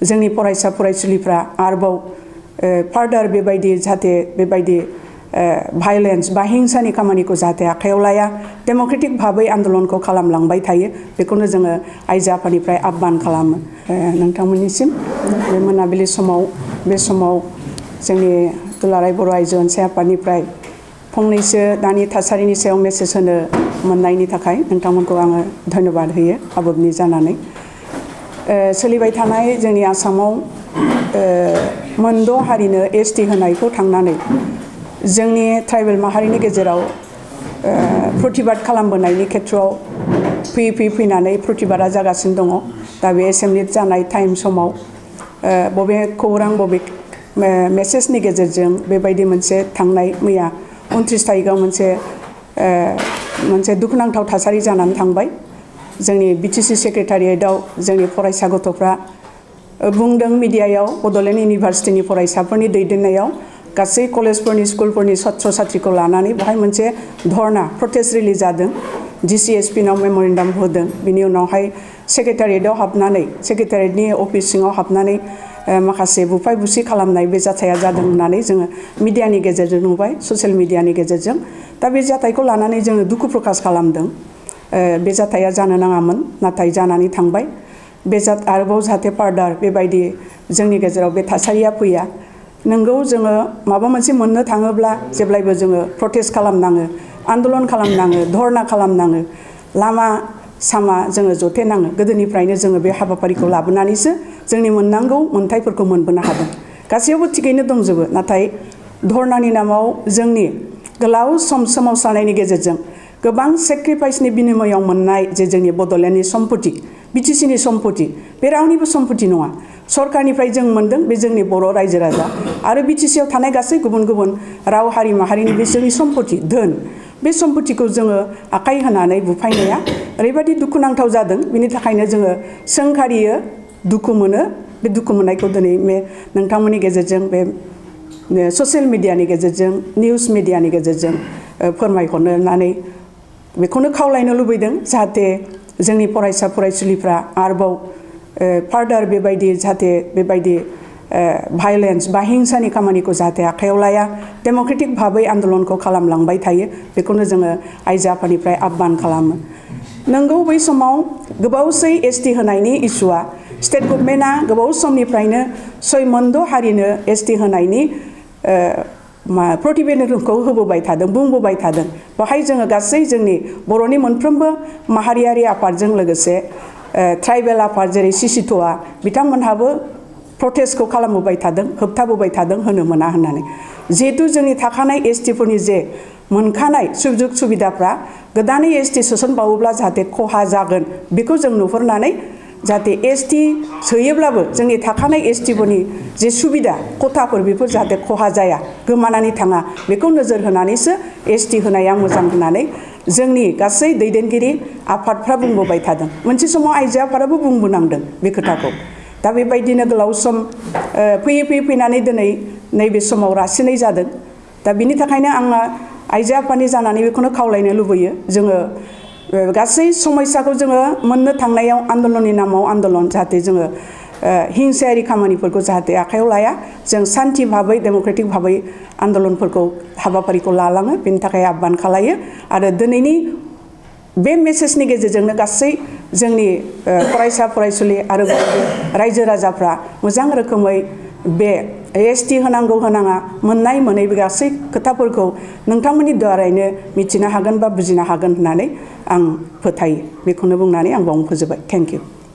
जोंनि फरायसा फरायसुलिफ्रा आरोबाव फार्दार बेबायदि जाहाथे बेबायदि भायलेन्स बा हिंसानि खामानिखौ जाहाथे आखायाव लाया डेम'क्रेटिक भाबै आन्दलनखौ खालामलांबाय थायो बेखौनो जोङो आइजो आफादनिफ्राय आह्वान खालामो नोंथांमोननिसिम बे मोनाबिलि समाव बे समाव जोंनि दुलाराय बर' आइजो अनसाय आफादनिफ्राय फंनैसो दानि थासारिनि सायाव मेसेज होनो मोननायनि थाखाय नोंथांमोनखौ आङो धन्यबाद होयो आबोबनि जानानै सोलिबाय थानाय जोंनि आसामाव मोनद' हारिनो एसटि होनायखौ थांनानै जोंनि ट्राइबेल माहारिनि गेजेराव प्रतिबाद खालामबोनायनि खेथ्रआव फैनानै प्रतिबादा जागासिनो दङ दा बे एसेम्बलि जानाय टाइम समाव बबे खौरां बबे मेसेजनि गेजेरजों बेबायदि मोनसे थांनाय मैया 29 तारिखआव मोनसे दुखुनांथाव थासारि जानानै थांबाय जोंनि बिटिसि सेक्रेटारियेटआव जोंनि फरायसा गथ'फ्रा बुंदों मिडियायाव बड'लेण्ड इउनिभार्सिटिनि फरायसाफोरनि दैदेननायाव गासै कलेजफोरनि स्कुलफोरनि छात्र छात्रीखौ लानानै बेहाय मोनसे धरना प्रटेस्ट रिलिज जादों डिसिएसपिनाव मेम'रेन्डाम होदों बिनि उनावहाय सेक्रेटारियेटआव हाबनानै सेक्रेटारियेटनि अफिस सिङाव हाबनानै माखासे बुफाय बुसि खालामनाय बे जाथाया जादों होननानै जोङो मिडियानि गेजेरजों नुबाय ससियेल मिडियानि गेजेरजों दा बे जाथायखौ लानानै जोङो दुखु प्रकाश खालामदों बे जाथाया जानो नाङामोन नाथाय जानानै थांबाय बे आरोबाव जाहाथे फार्दार बेबायदि जोंनि गेजेराव बे थासारिया फैया नोंगौ जोङो माबा मोनसे मोननो थाङोब्ला जेब्लायबो जोङो प्रटेस्ट खालामनाङो आन्दलन खालामनाङो धरना खालामनाङो लामा सामा जोङो जथेनाङो गोदोनिफ्रायनो जोङो बे हाबाफारिखौ लाबोनानैसो जोंनि मोननांगौ मोनथायफोरखौ मोनबोनो हादों गासैयावबो थिगैनो दंजोबो नाथाय धरनानि नामाव जोंनि गोलाव सम सोमावसारनायनि गेजेरजों गोबां सेक्रिफाइसनि बिनिमयाव मोननाय जे जोंनि बड'लेण्डनि सम्पति बिटिसिनि सम्पति बे रावनिबो सम्पति नङा सरकारनिफ्राय जों मोनदों बे जोंनि बर' रायजो राजा आरो बिटिसिआव थानाय गासै गुबुन गुबुन राव हारि माहारिनि बे जोंनि सम्पति धोन बे सम्पतिखौ जोङो आखाइ होनानै बुफायनाया ओरैबायदि दुखुनांथाव जादों बिनि थाखायनो जोङो सोंखारियो दुखु मोनो बे दुखु मोननायखौ दिनै नोंथांमोननि गेजेरजों बे ससियेल मिडियानि गेजेरजों निउस मिडियानि गेजेरजों फोरमायहरनानै बेखौनो खावलायनो लुबैदों जाहाथे जोंनि फरायसा फरायसुलिफ्रा आरोबाव फार्दार बेबायदि जाहाथे बेबायदि भायलेन्स बा हिंसानि खामानिखौ जाहाथे आखायाव लाया डेम'क्रेटिक भाबै आन्दलनखौ खालामलांबाय थायो बेखौनो जोङो आइजो आफादनिफ्राय आह्वान खालामो नोंगौ बै समाव गोबावसै एसटि होनायनि इस्युआ स्टेट गभर्नमेन्टआ गोबाव समनिफ्रायनो मोनद' हारिनो एसटि होनायनि प्रतिवेदनखौ होबोबाय थादों बुंबोबाय थादों बेहाय जोङो गासै जोंनि बर'नि मोनफ्रोमबो माहारियारि आफादजों लोगोसे ट्राइबेल आफाद जेरै सिसिट'आ बिथांमोनहाबो प्रटेस्टखौ खालामबोबाय थादों होबथाबोबाय थादों होनो मोना होननानै जिहेतु जोंनि थाखानाय एसटिफोरनि जे मोनखानाय सुजुग सुबिदाफ्रा गोदानै एसटि सोसनबावोब्ला जाहाथे खहा जागोन बेखौ जों नुहुरनानै जाहाथे एसटि सोयोब्लाबो जोंनि थाखानाय एसटिफोरनि जे सुबिदा खथाफोर बेफोर जाहाथे खहा जाया गोमानानै थाङा बेखौ नोजोर होनानैसो एसटि होनाया मोजां होननानै जोंनि गासै दैदेनगिरि आफादफ्रा बुंबोबाय थादों मोनसे समाव आइजो आफादाबो बुंबोनांदों बे खोथाखौ दा बेबायदिनो गोलाव सम फैनानै दिनै नैबे समाव रासिनै जादों दा बिनि थाखायनो आङो आइजो आफादनि जानानै बेखौनो खावलायनो लुबैयो जोङो गासै समयसाखौ जोङो मोननो थांनायाव आन्दलननि नामाव आन्दलन जाहाथे जोङो हिंसायारि खामानिफोरखौ जाहाथे आखायाव लाया जों सान्थि भाबै डेम'क्रेटिक भाबै आन्दलनफोरखौ हाबाफारिखौ लालाङो बेनि थाखाय आह्वान खालायो आरो दिनैनि बे मेसेजनि गेजेरजोंनो गासै जोंनि फरायसा फरायसुलि आरो रायजो राजाफ्रा मोजां रोखोमै बे एसटि होनांगौ होनाङा मोननाय मोनै बे गासै खोथाफोरखौ नोंथांमोननि द्वारायनो मिथिनो हागोन बा बुजिनो हागोन होननानै आं फोथायो बेखौनो बुंनानै आं बावनो फोजोबबाय थेंक इउ